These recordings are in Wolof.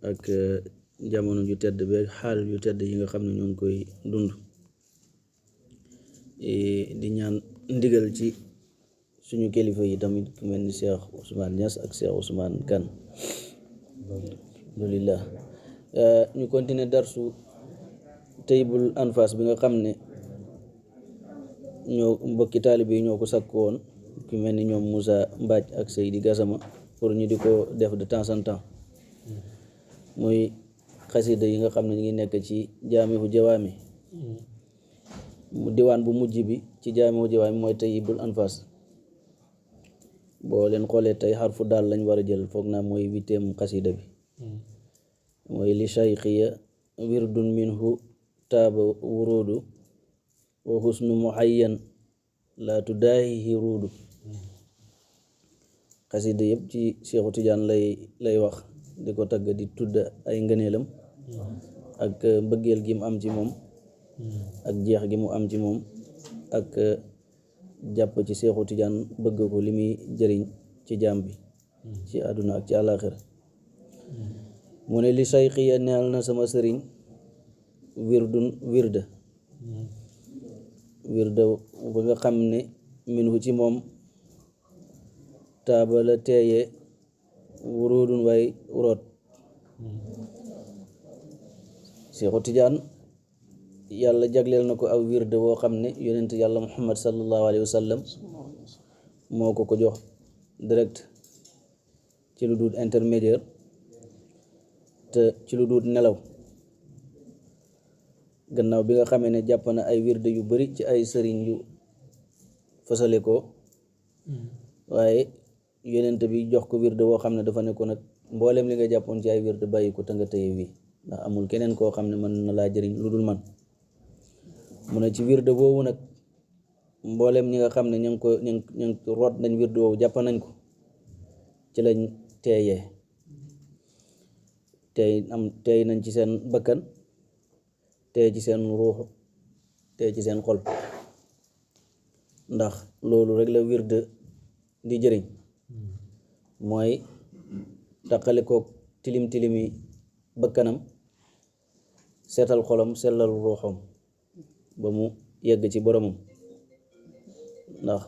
ak jamono ju tedd beeg xaal yu tedd yi nga xam ne ñoo ngi koy dund di ñaan ndigal ci suñu kilifa yi tamit ku mel ni Cheikh Ousmane Niass ak Cheikh Ousmane Kane. alhamdulillah ñu continuer darsu Taybul Anfas bi nga xam ne ñoo mbokki taalibe yi ñoo ko sakku woon ku mel ni ñoom Moussa Mbaj ak Seydi Gassama pour ñu di ko def de temps en temps muy xasida yi nga xam ne ñu ngi nekk ci jaamihu jawaami diwaan bu mujj bi ci jaamihu jawaami mooy Taybul Anfas. boo leen xoolee tey xarfu daal lañ war a jël foog naa mooy 8e xasida bi mooy li shaykhiya wirdun minhu taaba wurudu wa husnu muhayyan la tudaahihi ruudu. xasida yëpp ci Seexu Tijaan lay wax di ko tagg di tudd ay ngëneelam ak mbëggeel gi mu am ci moom ak jeex gi mu am ci moom ak jàpp ci Seexu Tijaan bëgg ko li muy jëriñ ci jaam bi ci àdduna ak ci àllaaxira. mu ne li sayxiya neel na sama sëriñ wirda ba nga xam ne minhu ci moom taabala teeye wuruudun way root. Seexu Tijaan yàlla jagleel na ko aw wirde boo xam ne yonent yàlla Muhammad sallallahu alayhi wa sallam moo ko jox direct ci lu dul intermédiaire te ci lu dul nelaw gannaaw bi nga xamee ne jàpp na ay wirde yu bari ci ay sëriñ yu fasale ko waaye yonent bi jox ko wirde boo xam ne dafa ne ko nag mboolem li nga jàppoon ci ay wirde bàyyi ko te nga tëye wi ndax amul keneen koo xam ne mën na laa jëriñ lu dul man. mu ne ci wirde boobu nag mboolem ñi nga xam ne ñu ngi root nañ wirde boobu jàpp nañ ko ci lañ teeyee teey nañ ci seen bakkan teey ci seen ruuxu teey ci seen xol ndax loolu rek la wirde di jëriñ mooy taqale ko tilimi bakkanam seetal xolam sellal ruuxam ba mu yegg ci boromam. ndax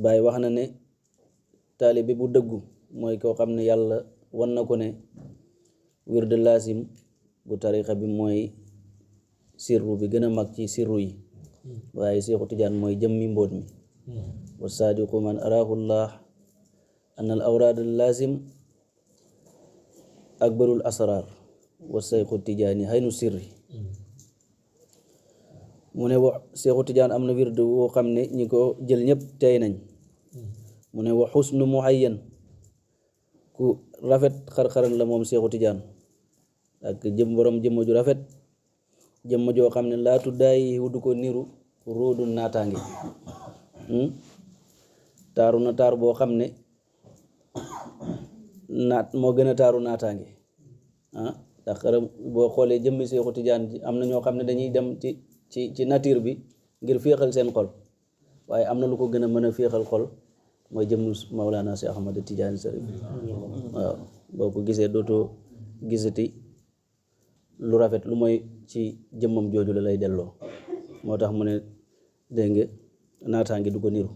Baay wax na ne taalibe bu dëggu mooy koo xam ne yàlla wan na ko ne wirde laasim bu tarixa bi mooy sirru bi gën a mag ci sirru yi waaye Seexu Tijaan mooy jëmmi mbóot mi. wa saadiqu man araahu llah an al awraad al laasim akbarul asrar wa Seexu Tijaani haynu sirri. mu ne wax Seexu Tijaan am na wirde woo xam ne ñi ko jël ñëpp tey nañ. mu ne wa xusnu muhayyan ku rafet xar-xaran la moom Seexu Tijaan ak borom jëmm ju rafet jëmm joo xam ne laatu daay wudu ko niru ruudu naataange. taaru na taar boo xam ne naat moo gën a taaru naataange ndax boo xoolee jëmmi Seexu Tijaan ji am na ñoo xam ne dañuy dem ci nature bi ngir féexal seen xol waaye am na lu ko gën a mën a féexal xol mooy jëmmu Mawlana Cheikh Ahmad Tidiane Sarif. waaw boo ko gisee dootoo gisati lu rafet lu mooy ci jëmmam jooju la lay delloo moo tax mu ne dégg nga naataange du ko niru.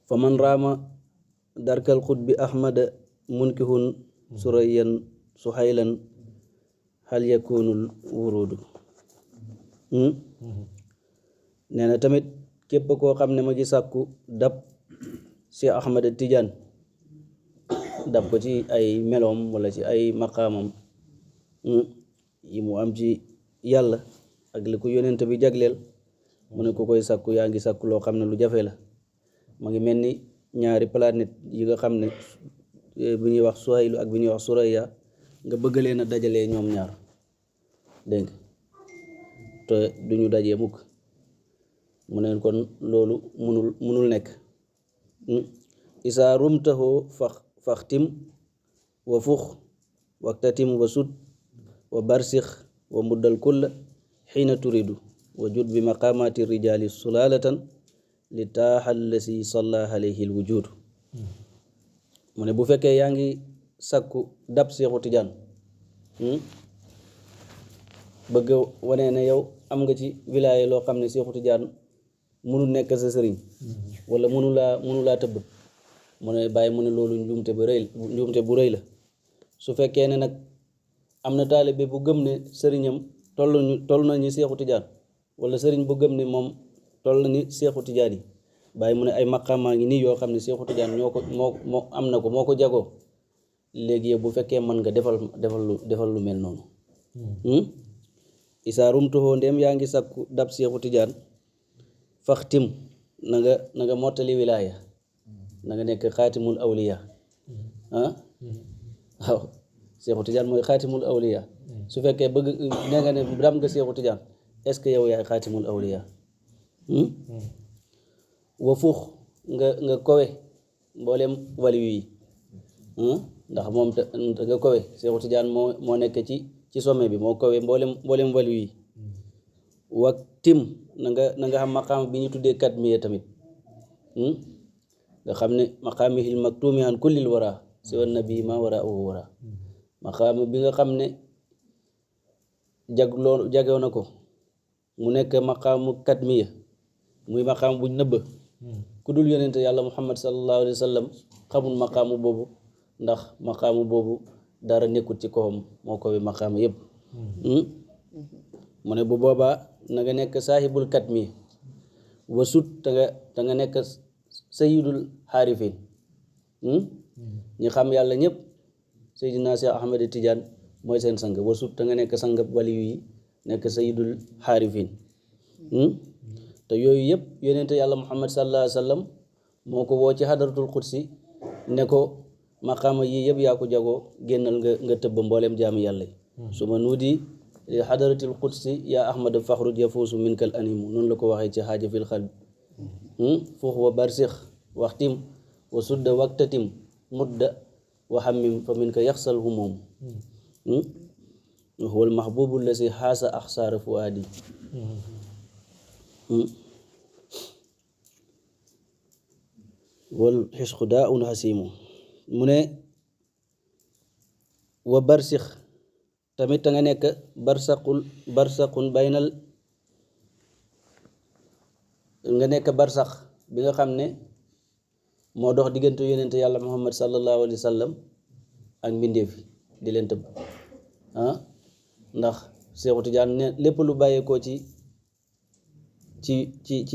fa man raama darkal xutbi ahmada munkihun surayan suhaylan hal yakunul wurudu. nee na tamit képp koo xam ne ma ngi sàkku dab Cheikh Ahmad Tidiane dab ko ci ay meloom wala ci ay maqaamam yi mu am ci yàlla ak li ko yonent bi jagleel mu ne ko koy sàkku yaa ngi sàkku loo xam ne lu jafe la. ma ngi mel ni ñaari planète yi nga xam ne bu ñuy wax Suhaylu ak bu ñuy wax Suraya nga bëgg leen a dajalee ñoom ñaar dégg te duñu dajee mukk mu ne kon loolu munul nekk. isaa rumtahu faxtim wa fux waktatim wa sud wa barsix wa muddal kulla xiina turidu wa jud bi maqaamaati rijaali sulalatan li taaxal la si salla alayhi l wujudu. mu ne bu fekkee yaa ngi sakku dab Seexu Tijaan bëgg wane ne yow am nga ci wilaaya loo xam ne Seexu Tijaan mënul nekk sa sëriñ wala mënu laa tëbb mu ne bàyyi mu ne loolu njuumte bu rëy la su fekkee ne nag am na taalibe bu gëm ne sëriñam toll na ni Seexu Tijaan wala sëriñ bu gëm ne moom toll na ni Seexu Tijaan yi bàyyi mu ne ay maqaamaa ngi nii yoo xam ne Seexu Tijaan moo am na ko moo ko jagoo léegi yow bu fekkee mën nga defal lu mel noonu isaa rumtuhoo ndem yaa ngi sakku dab Seexu Tijaan faxtim na nga mottali wilaaya na nga nekk xaatimul awliya waaw Seexu Tijaan mooy xaatimul awliya su fekkee bëgg ne nga ne dam nga Seexu Tijaan est-ce que yow yaay xaatimul awliya wa fuux nga kowe mboolem waliyu yi ndax moom nga kowe Seexu Tijaan moo nekk ci sommet bi moo kowe mboolem waliyu yi wa tim na nga xam maqaam bi ñu tuddee katmiya tamit nga xam ne maqaamihil maktuumi an kullil wara siwa nabi ma wara uhu wara maqaam bi nga xam ne jagoo na ko mu nekk maqaamu katmiya muy maqaam buñ nëbb ku dul yonente yàlla muhammad sallallahu alayhi wa sallam xamul maqaamu boobu ndax maqaamu boobu dara nekkul ci kawam moo ko wi maqaamu yëpp mu ne bu boobaa na nga nekk saahibul katmiya wasut te nga nekk sayidul xaarifin ñi xam yàlla ñëpp Seydina Cheikh Ahmed Tidiane mooy seen sang wasut te nga nekk sangab waliyu yi nekk sayidul xaarifin te yooyu yëpp yonente yàlla muhammad sallallahu alayhi wa sallam moo ko woo ci xadaratul qudsi ne ko maqaama yii yëpp yaa ko jagoo génnal nga tëbb mbooleem jaami yàlla yi su ma nuudi li xadaratil qudsi yaa ahmad faxrut yafuusu minkal animu noonu la ko waxee ci xaaja fil xalbi fuux wa barsix waxtim wa sudda waktatim mudda wa xammim fa minka yaxsal humum huwal mahbubu lasi xaasa axsaara fuaadi wal xisqu daa un xasimu mu ne wa barsix tamit ta nga nekk barsaqun baynal nga nekk barsax bi nga xam ne moo dox diggante yonente yàlla muhammad sallallahu alayhi wa sallam ak mbindeef di leen tëbb ndax Seexu Tijaan ne lépp lu bàyyeekoo ci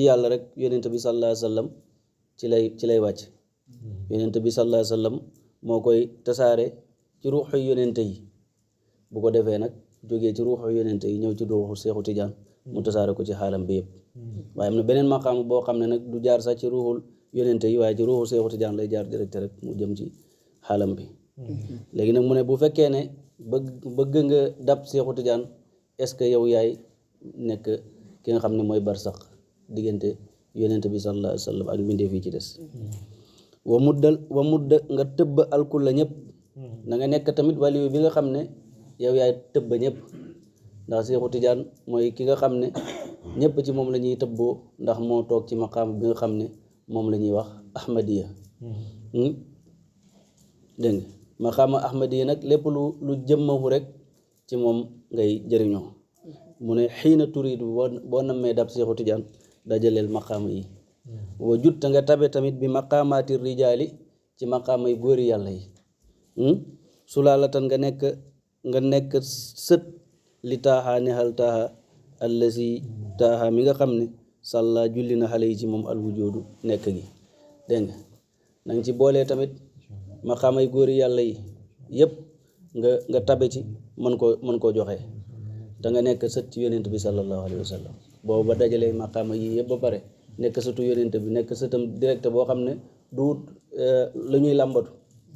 yàlla rek yonente bi sallallahu alayhi wa sallam ci lay wàcc yonente bi sallallahu alayhi wa sallam moo koy tasaare ci ruuxu yonente yi bu ko defee nag jógee ci ruuxu yonente yi ñëw ci ruuxu Seexu Tijaan mu tasaare ko ci xaalam bi yëpp waaye am na beneen maqaam boo xam ne nag du jaar sax ci ruuxul yonente yi waaye ci ruuxu Seexu Tijaan lay jaar direct rek mu jëm ci xaalam bi léegi nag mu ne bu fekkee ne bëgg nga dab Seexu Tijaan est-ce que yow yaay nekk ki nga xam ne mooy barsax diggante yonente bi sallallahu alayhi wa sallam ak mbindeef yi ci des wa mudda nga tëbb alkulla ñëpp na nga nekk tamit waliyu bi nga xam ne yow yaay tëbb ñëpp ndax Seexu Tijaan mooy ki nga xam ne ñëpp ci moom la ñuy tëbboo ndax moo toog ci maqaam bi nga xam ne moom la ñuy wax ahmadiya dégg nga maqaama ahmadiya nag lépp lu jëmmahu rek ci moom ngay jëriñoo mu ne xiina turiidu boo nammee dab Seexu Tijaan dajaleel maqaama yi wa jutta nga tabe tamit bi maqaamaati rijaali ci maqaama yi góori yàlla yi sulaalatan nga nekk sët li taaxaa nexal taaxa allasi taaxa mi nga xam ne sàlla julli na xale yi ci moom alwujoodu nekk gi dégg nga nanga ci boolee tamit maqaama yi góori yàlla yi yëpp nga tabe ci mën koo joxe te nga nekk sët ci yonent bi sallallahu alayhi wa sallam boobu ba dajalee maqaama yi yëpp ba pare nekk sëtu yonent bi nekk sëtam direct boo xam ne du lu ñuy làmbatu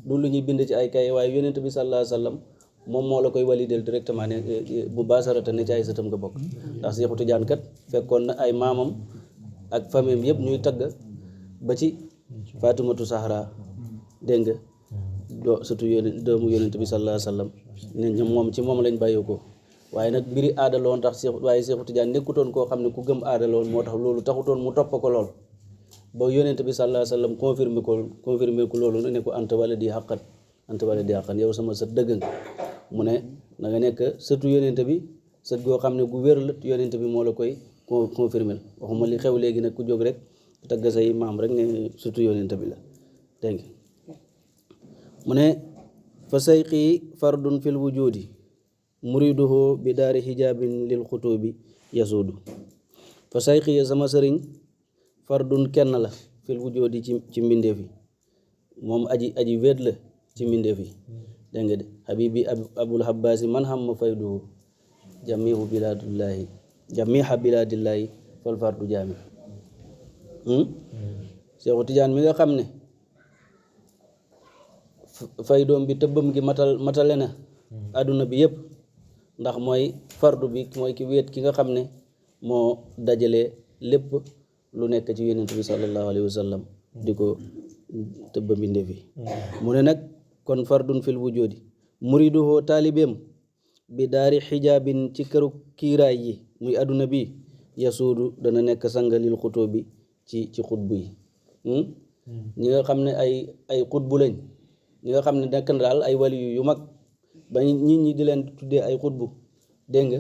du lu ñuy bind ci ay kay waaye yonent bi sallallahu alayhi wa sallam moom moo la koy walideel directement ne bu baasarata ne ci ay sëtam nga bokk ndax Seexu Tijaan kat fekkoon na ay maamam ak famille yëpp ñuy tagg ba ci Fatimatu Zahra dégg nga sëtu doomu yonent bi sallallahu alayhi wa sallam ne moom ci moom lañ bàyyee ko waaye nag mbiri aada la woon tax Seexu Tijaan nekkutoon koo xam ne ku gëm aada la woon moo tax loolu taxutoon mu topp ko lool ba yonent bi sallallahu alayhi wa sallam confirmé ko loolu ne ko anta wala di xaqat anta waladi haqqan yow sama sët dëgg nga mu ne na nga nekk sëtu yonent bi sët goo xam ne gu wér la yonent bi moo la koy confirmer waxuma li xew léegi nag ku jóg rek tagg say maam rek ne sëtu yonent bi la dégg mu ne fa sayqi fardun fil wujudi muriduhu bi daari hijaabin lil xutubi yasuudu fa sayqi sama sëriñ fardun kenn la fil wujudi ci mbindeef yi moom aji wéet la ci mbindeef yi dégg nga de habibi abul habbaasi man xam ma fayduhu jamihu bilaadillahi fal fardu jaami Seexu Tijaan mi nga xam ne faydoom bi tëbbam gi matale na àdduna bi yëpp ndax mooy fardu bi mooy ki wéet ki nga xam ne moo dajale lépp lu nekk ci yonent bi sallallahu alayhi wa sallam di ko tëbba mbindeef yi mu ne nag kon fardun fil wujudi muriduhu taalibeem bi daari xijaabin ci këru kiiraay yi muy àdduna bi yasuudu dana nekk sangalil xutoo bi ci xutbu yi ñi nga xam ne ay xutbu lañ ñi nga xam ne nekk na daal ay wali yu mag ba nit ñi di leen tuddee ay xutbu dégg nga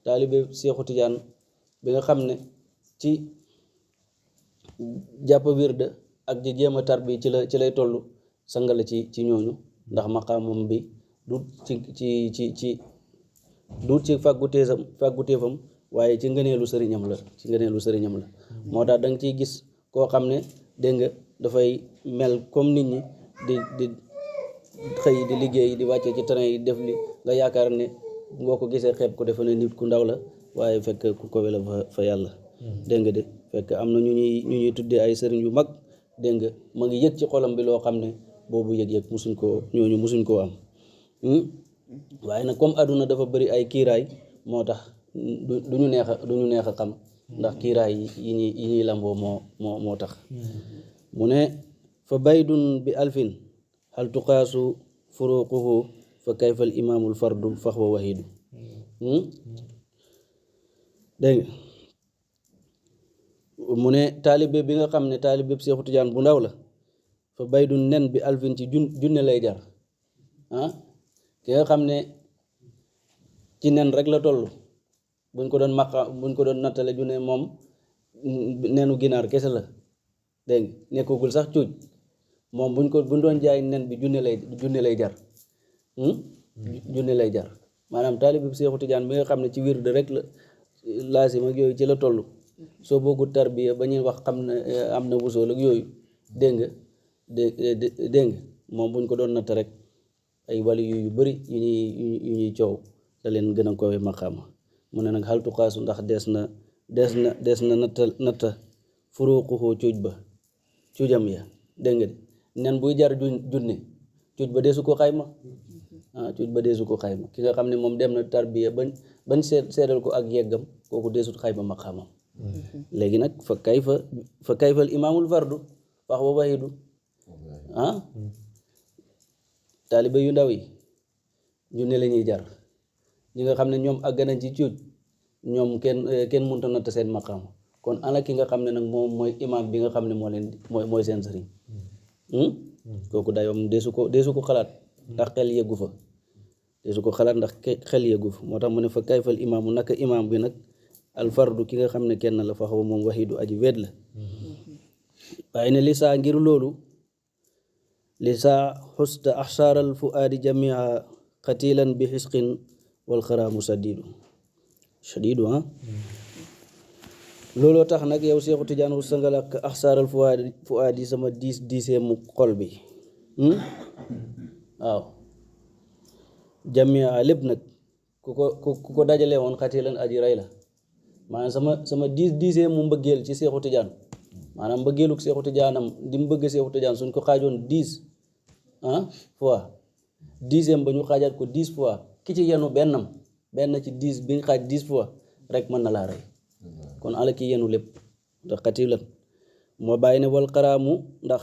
taalibe Seexu Tijaan bi nga xam ne ci jàpp wirda ak di jéem a tar bi ci lay toll sangale ci ñooñu ndax maqaamam bi du ci fàgguteefam waaye ci ngëneelu sëriñam la moo tax da nga ciy gis koo xam ne dégg nga dafay mel comme nit ñi di xëy di liggéey di wàcce ci terrain yi def li nga yaakaar ne boo ko gisee xeeb ko defe ne nit ku ndaw la waaye fekk ku kowe la fa yàlla dégg nga de fekk am na ñu ñuy tuddee ay sëriñ yu mag dégg nga ma ngi yëg ci xolam bi loo xam ne boobu yëg-yëg musuñ koo am waaye nag comme àdduna dafa bëri ay kiiraay moo tax duñu neex a xam ndax kiiraay yi ñuy lamboo moo tax mu ne fa baydun bi alfin hal tuqaasu furuquhu fa kayfa al imaamul fardu faxwa wahidu dégg mu ne taalibe bi nga xam ne taalibe Seexu Tijaan bu ndaw la fa baydun nen bi alfin ci junne lay jar ki nga xam ne ci nen rek la toll buñ ko doon nattale junne moom nenu ginaar kese la dégg nekkagul sax cuuj moom buñ doon jaay nen bi junne lay jar junne lay jar maanaam taalibe bi Seexu Tijaan bi nga xam ne ci wird rek la laasim ak yooyu ci la toll soo bëggut tarbiya ba ñuy wax xam ne am na wusool ak yooyu dégg nga dégg nga moom buñ ko doon natt rek ay wali yu bëri yu ñuy coow da leen gën a kowe maqaama mu ne nag xaltu xaasu ndax des na natta furuquhu cuujam ya dégg nga nen buy jar junne cuuj ba deesu ko xayma ki nga xam ne moom dem na tarbiya bañ seedal ko ak yeggam kooku deesut xayma maqaamam léegi nag fa kayfa al imaamul fardu fax wa wahidu taalibe yu ndaw yi junne la ñuy jar ñi nga xam ne ñoom àgg nañ ci cuuj ñoom kenn mënta natt seen maqaama kon ana ki nga xam ne nag moom mooy imaam bi nga xam ne mooy seen sëriñ kooku dayoom deesu ko xalaat ndax xel yeggu fa moo tax mu ne fa kayfal imaamu naka imaam bi nag alfardu ki nga xam ne kenn la fa xaw moom waxidu aji weet la waaye ne li saa ngir loolu li saa xusta axsaaral fuaadi jamia xatilan bi xisqin wal xaraamu shadidu looloo tax nag yow Seexu Tijaan xusta nga la axsaaral fuaadi sama diiseemu xol bi waaw jamia lépp nag ku ko dajale woon xatilan aji rey la maanaam sama diisee mu mbëggeel ci Seexu Tijaan maanaam mbëggeeluk Seexu Tijaanam di mu bëgg Seexu Tijaan suñ ko xaajoon 10 fois 10eem ba ñu xaajaat ko 10 fois ki ci yenu benn ci 10 bi ñu xaaj 10 fois rek mën na laa rey kon ala ki yenu lépp ndax xatilan moo bàyyi ne wal xaraamu ndax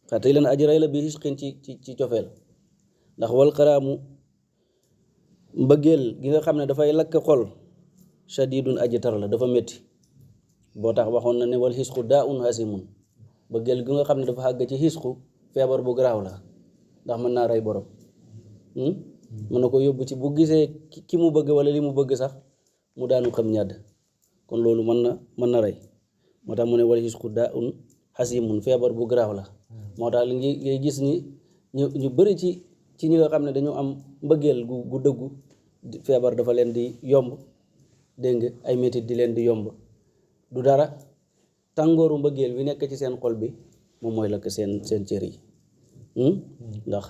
xatilan aji rey la bi xisqin ci cofeel ndax wal xaraamu mbëggeel gi nga xam ne dafay lakk xol shadidun aji tar la dafa métti boo tax waxoon na ne wal xisqu daa un hasimun mbëggeel gi nga xam ne dafa xàgg ci xisqu feebar bu garaaw la ndax mën naa rey borom mën na ko yóbbu ci bu gisee ki mu bëgg wala li mu bëgg sax mu daanu xam ñàdd kon loolu mën na rey moo tax mu ne wala xisku daa un xasimun feebar bu garaaw la moo tax li ngay gis ni ñu bëri ci ñi nga xam ne dañoo am mbëggeel gu dëggu feebar dafa leen di yomb dégg nga ay métit di leen di yomb du dara tàngooru mbëggeel bi nekk ci seen xol bi moom mooy lakk seen cër yi ndax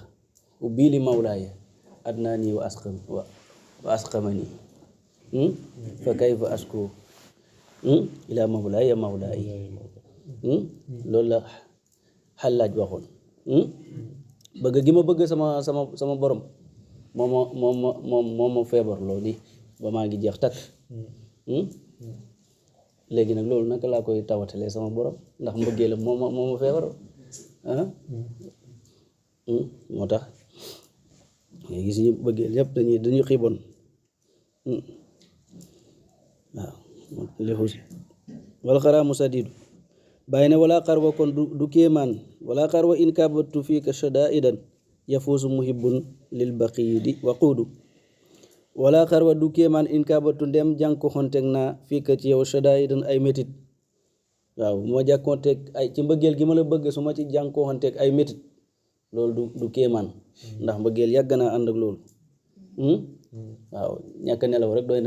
ubbii li mawlaaya adnaa nii wa asqamani fa kayfa asku ilaa mawlaaya mawlaayi loolu la xallaaj waxoon bëgg gi ma bëgg sama borom moom ma feebar loolu ba maa ngi jeex takk léegi nag loolu naka laa koy tawatalee sama borom ndax mbëggeelam moo ma feebar moo tax léegi suñu bëggeel yëpp dañuy xiiboon waaw lixus wala xaraamu sadiidu bàyyi ne wala xarwa kon du kéemaan wala xarwa in kabatu fiika shadaidan yafuusu muhibbun lil baqiyidi waquudu wala xarwa du kéemaan in kabatu ndem jànko xonteeg naa fiika ci yow shadaidan ay métit waaw moo jànkoonteeg ay ci mbëggeel gi ma la bëgg su ma ci jànko xonteeg ay métit loolu du kéemaan ndax mbëggeel yàgg naa ànd ak loolu waaw ñàkk nelaw rek doy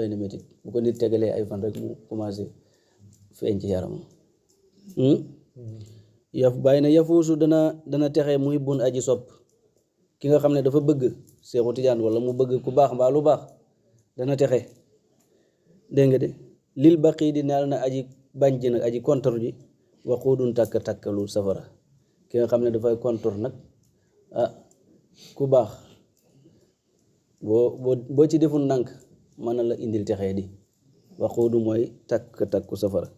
na métit bu ko nit tegalee ay fan rek mu commencé feeñ ci yaramam bàyyi na yafuusu dana texe muhibbun aji sopp ki nga xam ne dafa bëgg Seexu Tijaan wala mu bëgg ku baax mbaa lu baax dana texe dégg nga de lil baqi di neel na aji bañ ji nag aji kontor ji waquudun takkalu safara ki nga xam ne dafay kontor nag ku baax boo ci deful ndànk mën na la indil texee di waquudu mooy takku safara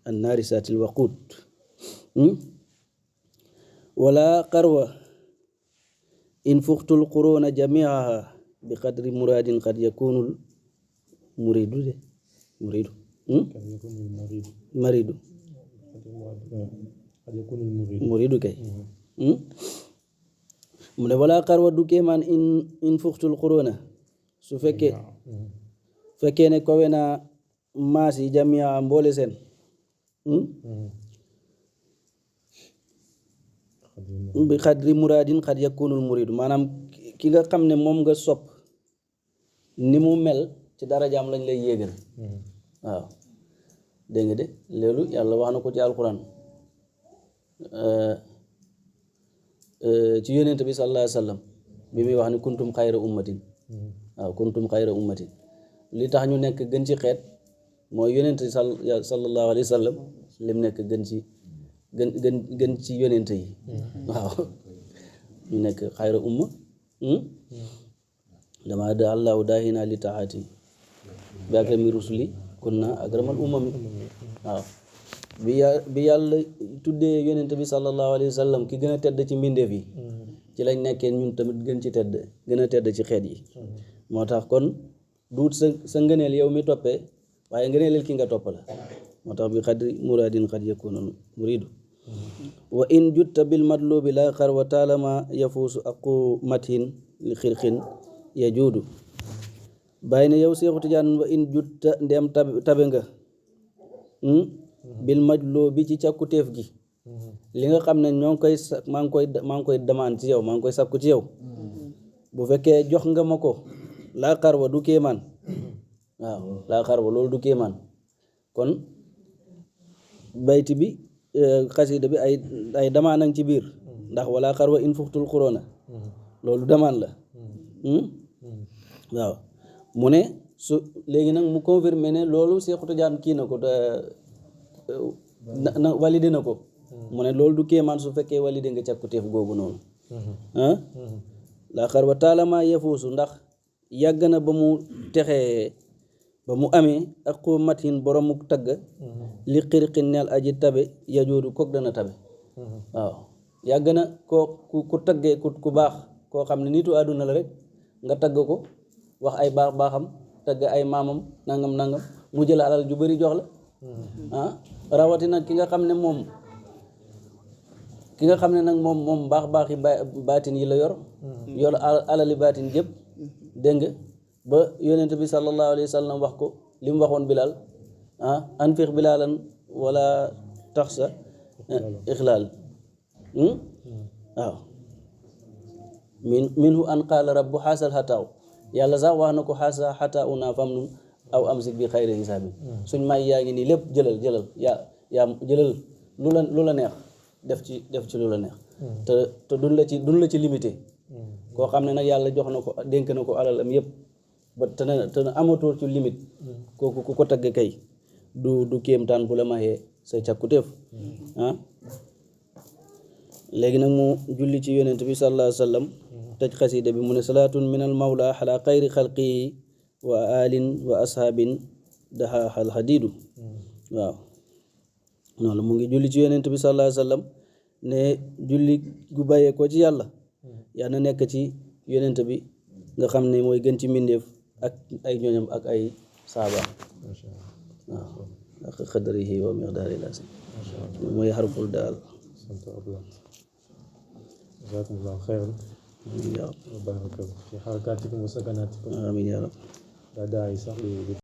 an naari saatil waquud wala qarwa in fuxtul quruuna jamiaha bi qadri muradin qad yakunul muridu kay mu ne wala xarwa du kéemaan in fuxtul quruuna su fekkee ne kowe naa maas yi jamia mboole seen bi xadri muradin xad yakunul muridu maanaam ki nga xam ne moom nga sopp ni mu mel ci darajaam lañ lay yéegal waaw dégg nga de loolu yàlla wax na ko ci alquran ci yonent bi sallallahu alayhi wa sallam bi muy wax ni kuntum xayra ummatin waaw kuntum xayra ummatin li tax ñu nekk gën ci xeet mooy yonent sallallahu alayhi wa sallam lim nekk gën ci yonent yi waaw ñu nekk xayra umma dama da allahu daahina li taati bi akrami rusuli kunna akramal umami waaw bi yàlla tuddee yonent bi sallallahu alayhi wa sallam ki gën a tedd ci mbindeef yi ci lañ nekkee ñun tamit gën a tedd ci xeet yi moo tax kon duut sa ngëneel yow mi toppee waaye ngëneeleel ki nga topp la moo tax bi xadri muradin xad yakunu muridu wa in jutta bil madlubi la xarwa taalama yafuusu aqu mathin li xirxin yajuudu bàyyi ne yow Seexu Tijaan wa in jutta ndeem tabe nga bil majloo bi ci càkkutéef gi li nga xam ne maa ngi koy demande ci yow maa ngi koy sàkku ci yow bu fekkee jox nga ma ko laa xarwa du kéemaan waaw laa xarwa loolu du kéemaan kon bayti bi xasida bi ay damaan nang ci biir ndax wala xarwa in fuxtul xuroona loolu damaan la waaw mu ne su léegi nag mu confirmé ne loolu Seexu Tijaan kii na ko na validé na ko mu ne loolu du kéemaan su fekkee validé nga càkkutéef googu noonu la xarwa taalama yefuusu ndax yàgg na ba mu texee ba mu amee ak ko matin boromu tagg li xirqin neel aji tabe yajoodu kook dana tabe waaw yàgg na ku taggee ku baax koo xam ne nitu àdduna la rek nga tagg ko wax ay baaxam tagg ay maamam nangam mu jël alal ju bari jox la rawatina ki nga xam ne moom ki nga xam ne nag moom baaxi baatin yi la yor alali baatin yëpp dégg nga ba yonent bi sallallahu alayhi wa sallam wax ko li mu waxoon Bilal anfiq Bilalan wala taxsa ixlaal waaw minhu an qaala rabbu xaasal xataaw yàlla sax wax na ko xaasa xataaw naa fam nun aw amsik bi xayri hisaabin suñ may yaa ngi nii lépp jëlal yaa jëlal lu la neex def ci lu la neex te duñ la ci limité koo xam ne nag yàlla jox na ko dénk na ko alalam yëpp ba te amatoo ci limite kooku ku ko tagg kay du kéemtaan bu la mayee say càkkutéef léegi nag mu julli ci yonent bi sallallahu alayhi wa sallam tëj xasida bi mu ne salaatun min al mawla ala xayri xalqihi wa alin wa ashaabin daha al hadidu waaw noonu mu ngi julli ci yonent bi sallallahu alayhi wa sallam ne julli gu bàyyee ko ci yàlla yaa na nekk ci yonent bi nga xam ne mooy gën ci mbindeef ak ay ñooñam ak ay saaba waaw ak xadrihi wa miqdaari lasi mooy xarful daal جزاكم الله خيرا وبارك في حركاتكم وسكناتكم آمين يا رب لا داعي صح